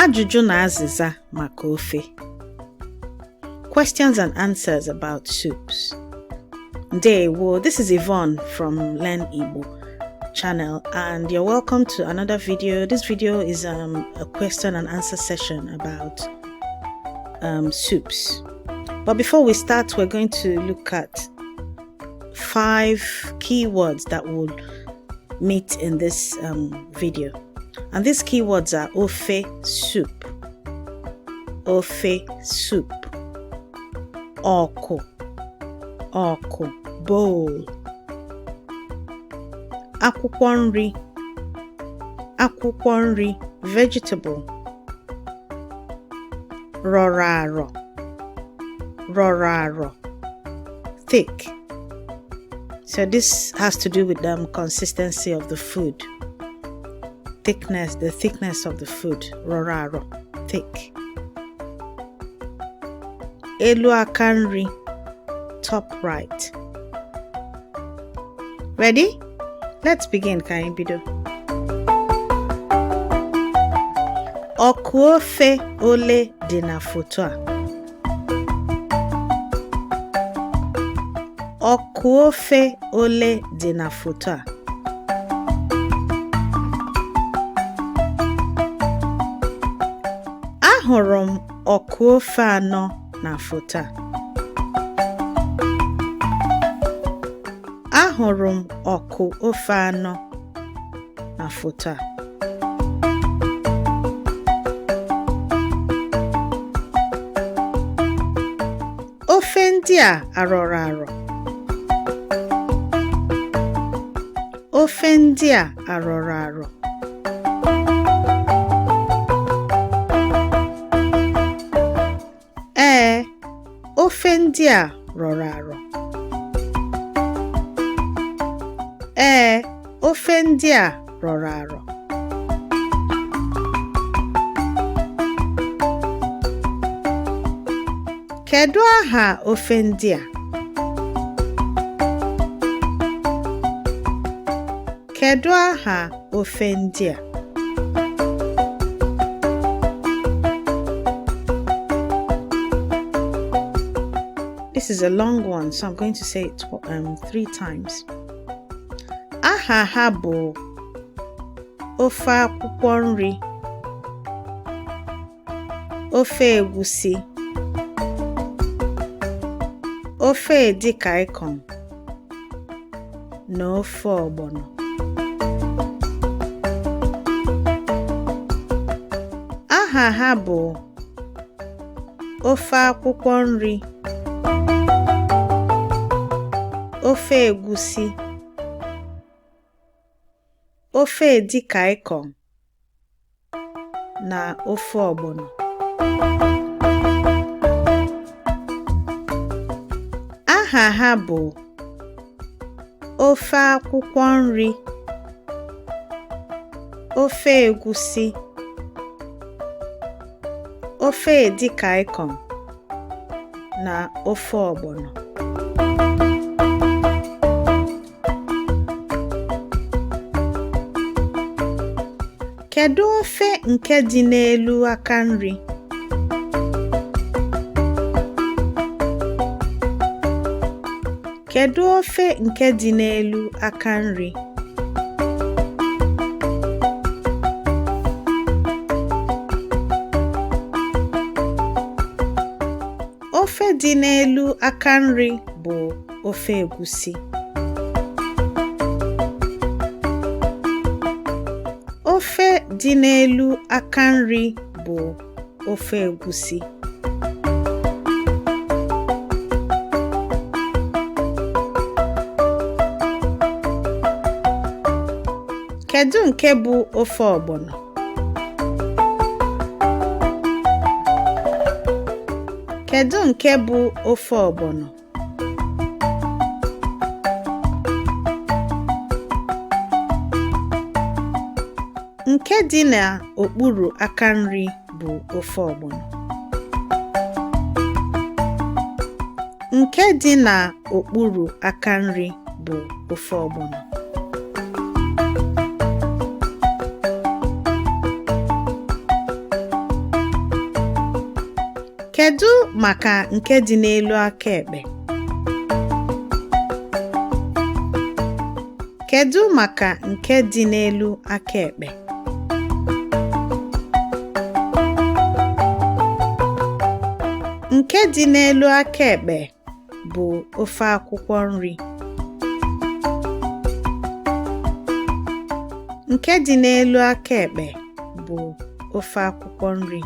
Ajụjụ na azịza maka ofe. Questions and answers about soups. Ndewo, this is Yvonne from Learn Igbo channel and you're welcome to another video. This video is a question and answer session about soups. But before we start, we're going to look at 5 keywords that will meet in this video. And these keywords are ofe soup, ofe soup, ọkụ, ọkụ, bowl, akwụkwọ nri, akwụkwọ nri, vegetable, rọrọ arọ, rọrọ arọ, thick. So this has to do with the consistency of the food. Thickness, the thickness of the food, rọrọ arọ, thick. Elu aka nri, top right. Ready? Let's begin, ka anyị bido. Ọkụ ofe ole dị na foto a? Ọkụ ofe ole dị na foto a? Ahụrụ m ọkụ ofe anọ na foto a. Ahụrụ m ọkụ ofe anọ na foto a. Ofe ndị a arọrọ arọ? Ofe ndị a arọrọ arọ? Ee, ofe ndị a rọrọ arọ. Ee, ofe ndị a rọrọ arọ. Kedu aha ofe ndị a? Kedu aha ofe ndị a? This is a long one, so I'm going to say it 3 times. Aha ha bụ ofe akwụkwọ nri, ofe egusi, ofe edikaikong na ofe ọgbọnọ. Aha ha bụ ofe akwụkwọ nri, ofe egusi, ofe edikaikong na ofe ọgbọnọ. Aha ha bụ ofe akwụkwọ nri, ofe egusi, ofe edikaikong na ofe ọgbọnọ. Kedu ofe nke dị n'elu aka nri? Kedu ofe nke dị n'elu aka nri? Ofe dị n'elu aka nri bụ ofe egusi. Ofe dị n'elu aka nri bụ ofe egusi. Kedu nke bụ ofe ọgbọnọ? Kedu nke bụ ofe ọgbọnọ? Nke dị n'okpuru aka nri bụ ofe ọgbọnọ. Nke dị n'okpuru aka nri bụ ofe ọgbọnọ. Kedu maka nke dị n'elu aka ekpe? Kedu maka nke dị n'elu aka ekpe? Nke dị n'elu aka ekpe bụ ofe akwụkwọ nri. Nke dị n'elu aka ekpe bụ ofe akwụkwọ nri.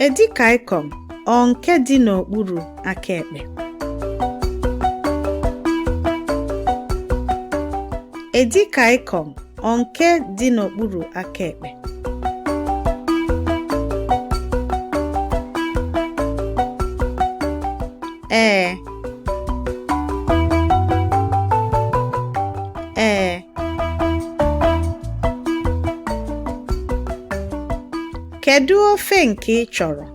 Edikaikong ọ nke dị n'okpuru aka ekpe? Edikaikong ọ nke dị n'okpuru aka ekpe? Ee. Ee. Kedu ofe nke ị chọrọ?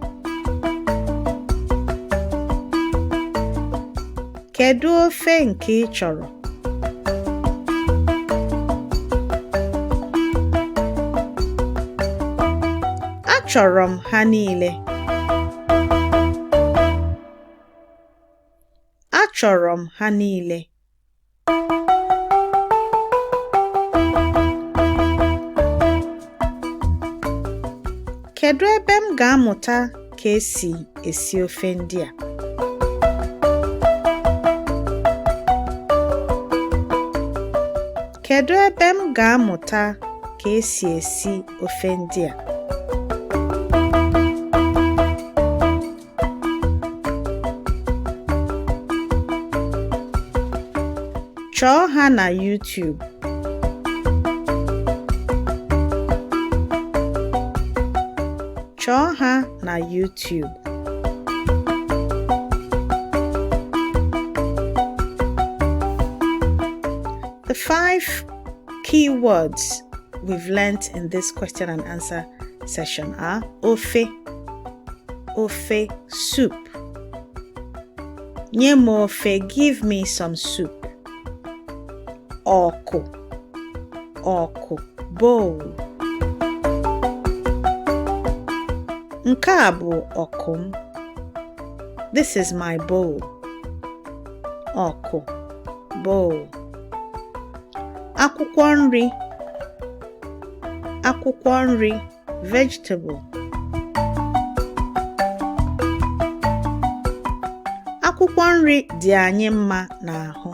Kedu ofe nke ị chọrọ? Achọrọ m ha niile. Achọrọ m ha niile. Kedu ebe m ga-amụta ka esi esi ofe ndị a? Kedu ebe m ga-amụta ka esi esi ofe ndị a? Chọọ ha na YouTube. Chọọ ha na YouTube. The five key words we've learnt in this question and answer session are ofe, ofe, soup. Nye m ofe, give me some soup. Ọkụ, ọkụ, bowl. Nke a bụ ọkụ m. This is my bowl. Ọkụ, bowl. Akwụkwọ nri, akwụkwọ nri, vegetable. Akwụkwọ nri dị anyị mma n'ahụ.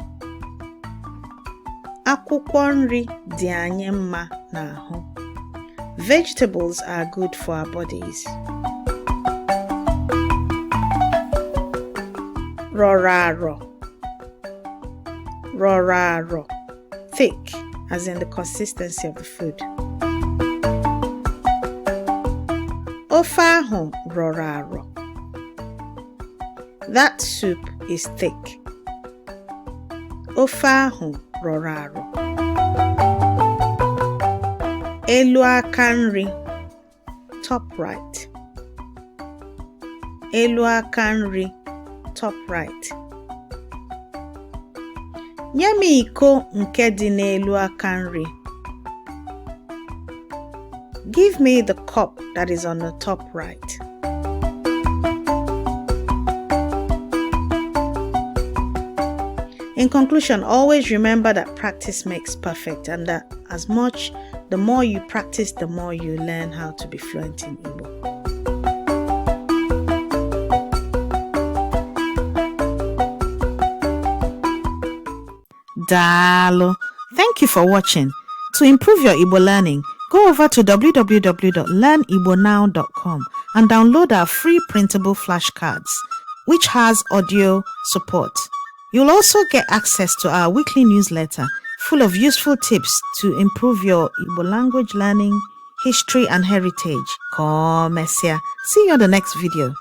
Akwụkwọ nri dị anyị mma n'ahụ. Vegetables are good for our bodies. Rọrọ arọ, rọrọ arọ, thick, as in the consistency of the food. Ofe ahụ rọrọ arọ. That soup is thick. Ofe ahụ rọrọ arọ. Elu aka nri, top right. Elu aka nri, top right. Nye m iko nke dị n'elu aka nri. Give me the cup that is on the top right. In conclusion, always remember that practice makes perfect and that as much the more you practice, the more you learn how to be fluent in Igbo. Daalụ. Thank you for watching. To improve your Igbo learning, go over to www.learnigbonow.com and download our free printable flashcards, which has audio support. You'll also get access to our weekly newsletter full of useful tips to improve your Igbo language learning, history, and heritage. Come, see you on the next video.